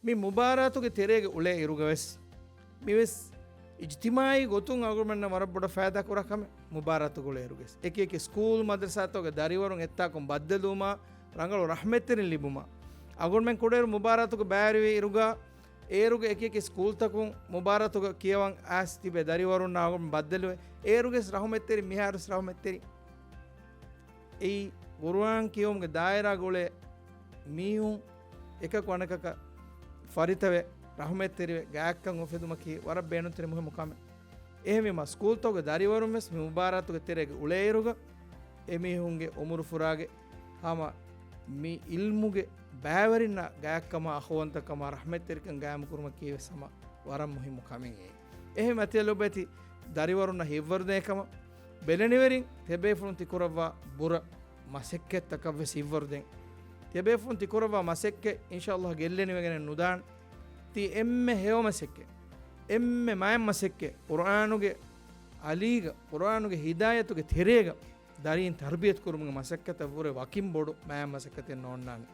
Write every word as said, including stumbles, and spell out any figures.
މި މުބާރާތުގެ ތެރޭގަ އުޅޭ އިރުގަވެސް، މިވެސް އިޖްތިމާއީ ގޮތުން އަޅުގަނޑުމެންނަށް ވަރަށް ބޮޑަށް ފައިދާ ކުރާ ކަމެއް. މުބާރާތުގަ އުޅޭ އިރުގަވެސް އެކި އެކި ސްކޫލް މަދްރަސާތަކުގެ ދަރިވަރުން އެއްތާކުން ބައްދަލުވުމާ، ރަނގަޅު ރަޙްމަތްތެރިން ލިބުމާ، އަޅުގަނޑުމެން ކުޑައިރު މުބާރާތުގަ ބައިވެރިވި އިރުގަ، އޭރުގެ އެކި އެކި ސްކޫލްތަކުން މުބާރާތުގަ ކިޔަވަން އައިސް ތިބޭ ދަރިވަރުންނާ އަޅުގަނޑު ބައްދަލުވެ، އޭރުގެ ރަޙުމަތްތެރި، މިހާރު ރަޙުމަތްތެރި. އެއީ ޤުރުއާން ކިޔެވުމުގެ ދާއިރާގަ އުޅޭ މީހުން އެކަކު އަނެކަކަށް ފަރިތަވެ، ރަޙުމަތްތެރިވެ، ގާތްކަން އުފެދުމަކީ ވަރަށް ބޭނުންތެރި މުހިއްމު ކަމެއް. އެހެންވީމާ، ސްކޫލްތަކުގެ ދަރިވަރުން ވެސް މި މުބާރާތުގެ ތެރޭގަ އުޅޭއިރުގަ، އެމީހުންގެ އުމުރު ފުރާގެ ހަމަ މި އިލްމުގެ ބައިވެރިންނާ ގާތްކަމާ، އަޚުވަންތަކަމާ، ރަޙްމަތްތެރިކަން ގާއިމުކުރުމަކީ ވެސް ހަމަ ވަރަށް މުހިއްމު ކަމެއް. އެހެން އަތި ލޮބުވެތި ދަރިވަރުންނަށް ހިތްވަރުދޭ ކަމަށް، ބެލެނިވެރިން ތިޔަބޭފުޅުން ތިކުރައްވާ ބުރަ މަސައްކަތްތަކަށް ވެސް ހިތްވަރުދޭން. ތިޔަބޭފުޅުން ތިކުރައްވާ މަސައްކަތް އިންޝާﷲ ގެއްލެނިވެގެނެއް ނުދާނެ. ތީ އެންމެ ހެޔޮ މަސައްކަތް، އެންމެ މާތް މަސައްކަތް، ޤުރުއާނުގެ އަލީގަ، ޤުރުއާނުގެ ހިދާޔަތުގެ ތެރޭގަ ދަރީން ތަރުބިޔަތު ކުރުމުގެ މަސައްކަތަށްވުރެ ވަކިން ބޮޑު މާތް މަސައްކަތެއް ނޯންނާނެ.